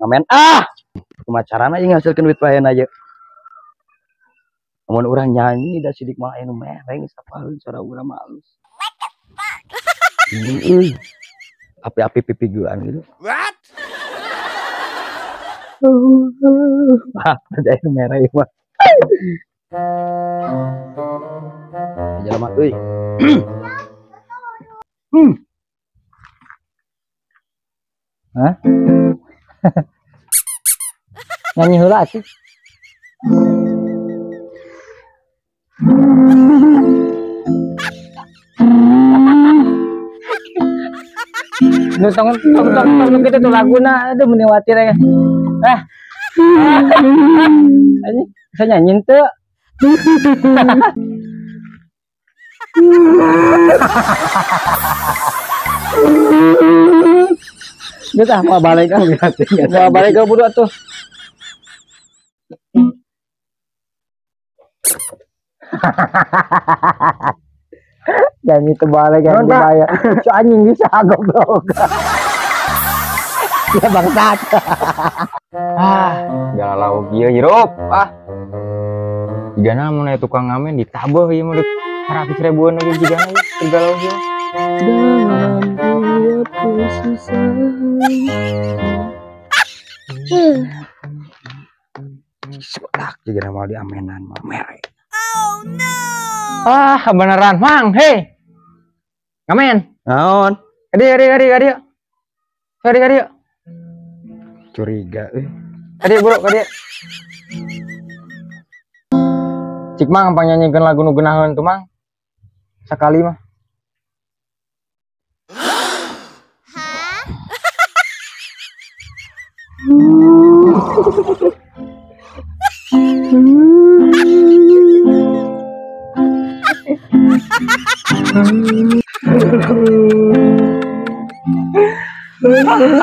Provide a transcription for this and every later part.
Ngamen ah. Kumaha carana ieu ngahasilkeun duit paean aja. Mun urang nyanyi da sidik mah aya nu mereng sapaheun suara urang mah alus. Ini euy. Api-api pipiguan gitu. What? Ah, ada anu merah ieu mah. Jelema euy. Hah? Nyanyi heula atuh. Nu tong tong tong tong kitu tuh laguna aduh meniwati ya. Ah. Anjing bisa nyanyi teu? Geus ah mau balik ah Mau balik ke budak tuh. Jangan itu balik yang dibayar. Cu anjing bisa goblok. Ya bangsat. Ah, galau kieu hirup. Ah. Jigana mun aya tukang ngamen ditabeuh ieu mah 100 ribuan lagi jigana ieu galau kieu. Dalam tiap kesusahan. Sebelah jigana mau diamenan mah mere. Oh no. Ah, beneran mang, hei. Ngamen. Naon? Kadieu kadieu kadieu kadieu. Kadieu kadieu. Curiga euy. Kadieu bro, kadieu. Cik mang pangnyanyikeun lagu nu geunaheun tuh mang. Sakali mah.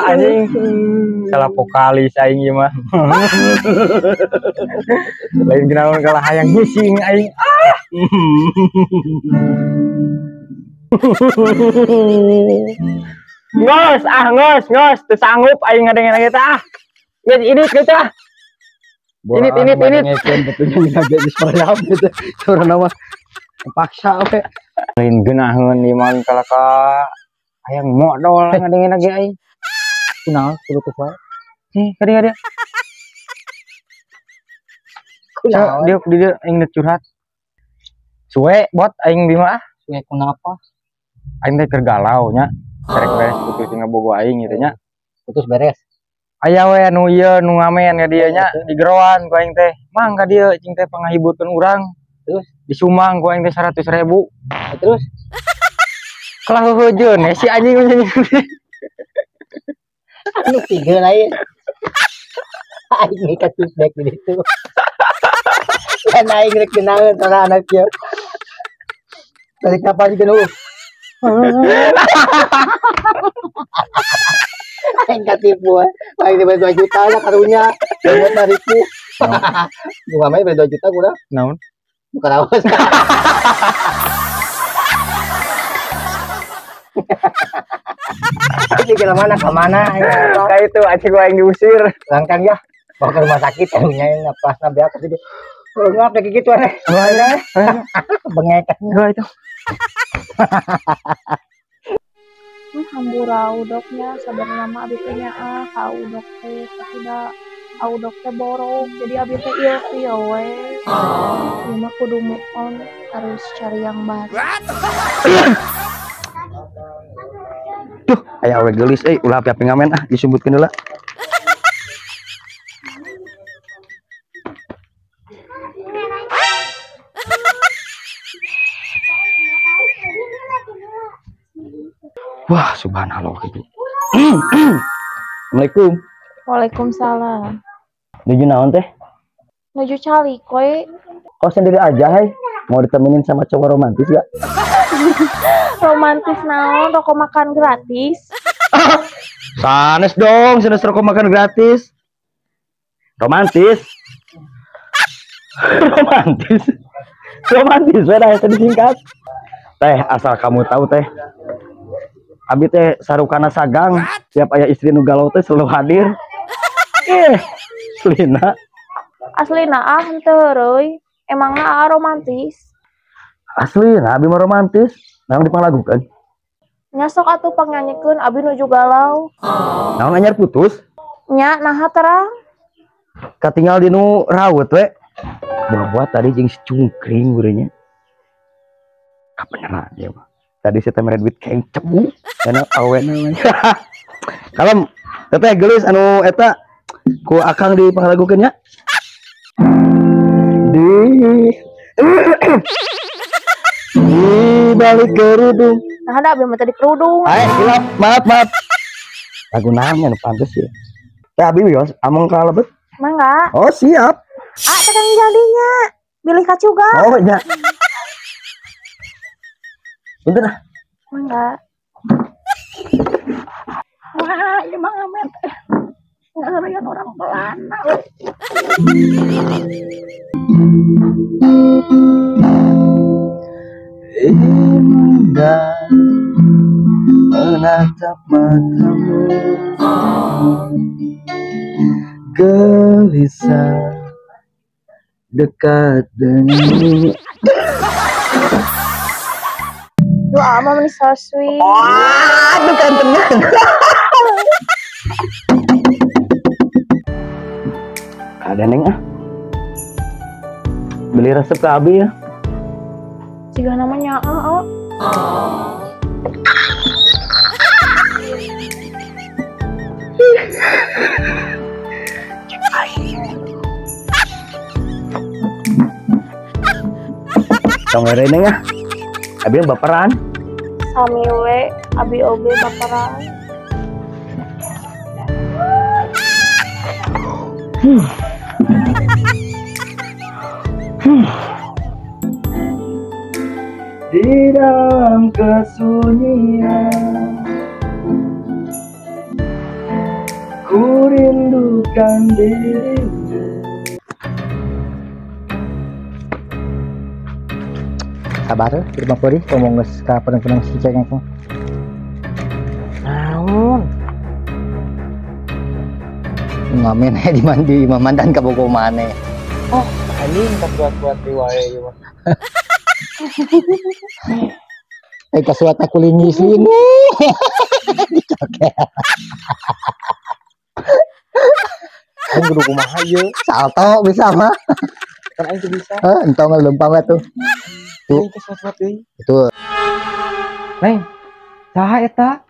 Anjing salah vokalis aing ieu mah. Lain genaon kalah hayang ngising aing. Ah. Ngos ah ngos ngos teu sanggup aing ngadengeun lagi teh ah. Geus init geus ah. Init init init. Betulnya geus parayap gitu. Suara nama paksa we. Lain geunaheun ieu mah kalah ka hayang modol ngadengeun lagi aing. Kunaon kudu teu wae. Nih, kadieu kadieu. Kunaon? Dia dia aing deuk curhat. Suwe bot aing bima ah. Suwe kunapa? Aing teh keur galau nya. Rek beres putus jeung bogo aing gitu nya. Putus beres. Aya we anu ieu nu ngamen ka dieu nya digeroan ku aing teh. Mang ka dieu cing teh pangahiburkeun urang. Terus disumang ku aing teh 100.000. Terus kalah heuheujeun si anjing nyanyi. Anu tiga lain. Aing ngikat feedback di situ. Dan aing rek genaheun kana anak ieu. Dari kapan juga nu? Aing katipu. Aing diberi 2 juta lah karunya. Buat tariku. Bunga mah beri 2 juta kurang. Naon? Bukan awas. Ini ke mana ke mana ya, kayak itu acik gua yang diusir. Langkan ya, bawa ke rumah sakit karunya yang pas nabi aku jadi. Oh, ngap kayak gitu aneh. Bengekan gua itu. Hambura udoknya sabar lama abi teh nya ah ka udok teh tapi da audok teh borok jadi abi teh ieu ieu we. Ieu mah kudu move on, harus cari yang baru. Duh, aya awe geulis euy, ulah api-api ngamen ah, disumbutkeun heula. Wah, subhanallah gitu. Assalamualaikum. Waalaikumsalam. Nuju naon teh? Nuju calik we. Kok sendiri aja hei? Mau ditemenin sama cowok romantis gak? Romantis naon, rokok makan gratis. Sanes dong, sanes rokok makan gratis. Romantis. Romantis. Romantis, beda ya disingkat. Teh, asal kamu tahu teh. Abi teh sarukana sagang, tiap aya istri nu galau teh selalu hadir. Aslina. Aslina ah henteu reuy. Emangna aa romantis? Aslina abi mah romantis. Naon dipanglagukeun? Nya sok atuh pangnyanyikeun abi nuju galau. Naon anyar putus? Nya naha terang? Katinggal di nu raut we. Bawa tadi jeung si cungkring gurenya. Kabeneran ya mah. Tadi saya teh mere duit keng cebu karena awena. Kalem, teteh geulis anu eta ku akang dipanglagukeun nya. Di balik kerudung. Nah, ada abi mah tadi kerudung. Ayo, hilap, maaf, maaf. Lagu naon anu pantes ya. Teh abi wios among ka lebet. Mangga. Oh, siap. Ah, tekan jadinya. Bilih kacuga. Oh, iya. Bentar ah. Mangga. Wah, ieu mah ngamen. Ngeureun orang Belanda. Indah menatap matamu, gelisah dekat denganmu. Duh, ama meni so sweet. Wah, aduh kantengan. Ada neng ah. Beli resep ke abi ya. Jika namanya oh. Tong neng ah. Abi yang baperan. Sami we, abi oge baperan. Di dalam kesunyian, ku rindukan dirimu. Sabar, di Bang Puri, ngomong geus ka penang-penang si ceng aku. Naon? Ngamen di mandi mandan ka bogo maneh. Oh, anjing kasuat-suat riwae ieu mah. Kasuat aku lingis ini. Dicoket. Aing kudu kumaha ieu? Salto bisa mah. Kan aing teu bisa. Heh, entong leumpang we tuh. Tuh. Itu. Neng, saha eta?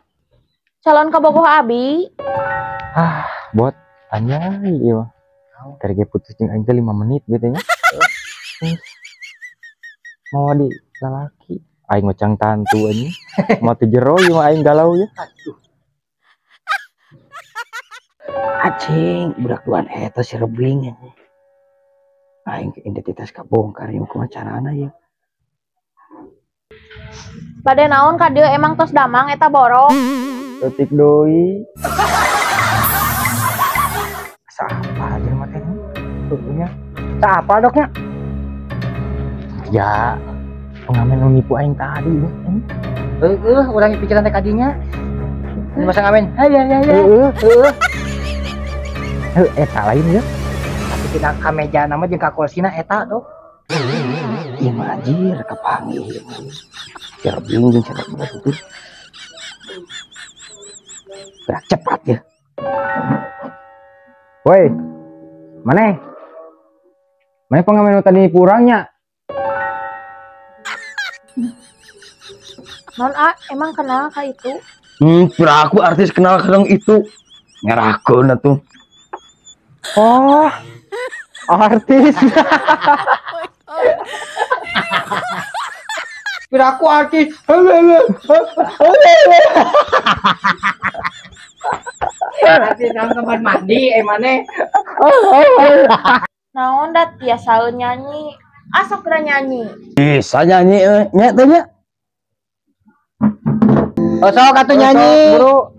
Calon kabogoh abi. Ah, bot anjay ieu mah. Tadi ge putus jeung aing teh 5 menit gitu nya. Mau di lalaki, aing ngocang tantu anjing. Mau teu jero ieu mah aing galau ya. Aduh. Acing, budak duan eta si rebing anjing. Aing identitas kabongkar ieu kumaha carana ieu. Bade naon ka dieu emang tos damang eta borong. Leutik deui. Siapa jelema teh? Nya. Siapa doknya? Ya, pengamen nu nipu aing tadi. Heeh, urang pikiran teh kadinya. Ini masa ngamen. Heeh, heeh. Heuh, eta lain ya. Tapi tina ka meja nama jeung ka kursina eta dok. Ieu mah anjir kapanggih ieu mah. Si rebing jeung si rebing itu. Gerak cepat ya. Woi. Maneh? Maneh pengamen nu tadi nipu urang nya? Non A, emang kenal ka itu? Aku artis kenal kadang itu. Ngerakeun atuh. Oh, artis. Piraku artis. Artis nang kamar mandi maneh. Naon dat biasa nyanyi. Asok geura nyanyi. Bisa nyanyi nya teh nya. Oh, sok atuh nyanyi. Bro.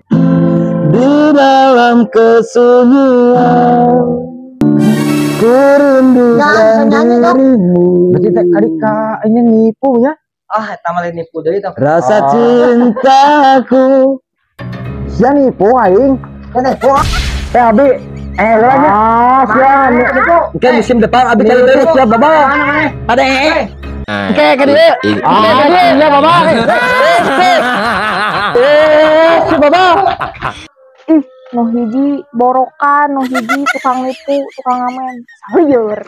Di dalam kesunyian ku rindukan dirimu. Berarti teh kali ka ini nipu nya. Ah, eta mah lain nipu deui tah. Rasa cintaku. Sia nipu aing. Sia nipu. Teh abi Lagi. Ah, siap. Oke, musim depan abi cari terus siap, Bapak. Ada Oke, ke dieu. Ah, siap, Bapak. Siap, Bapak. Ih, nu hiji borokan, nu hiji tukang nipu, tukang ngamen. Lieur.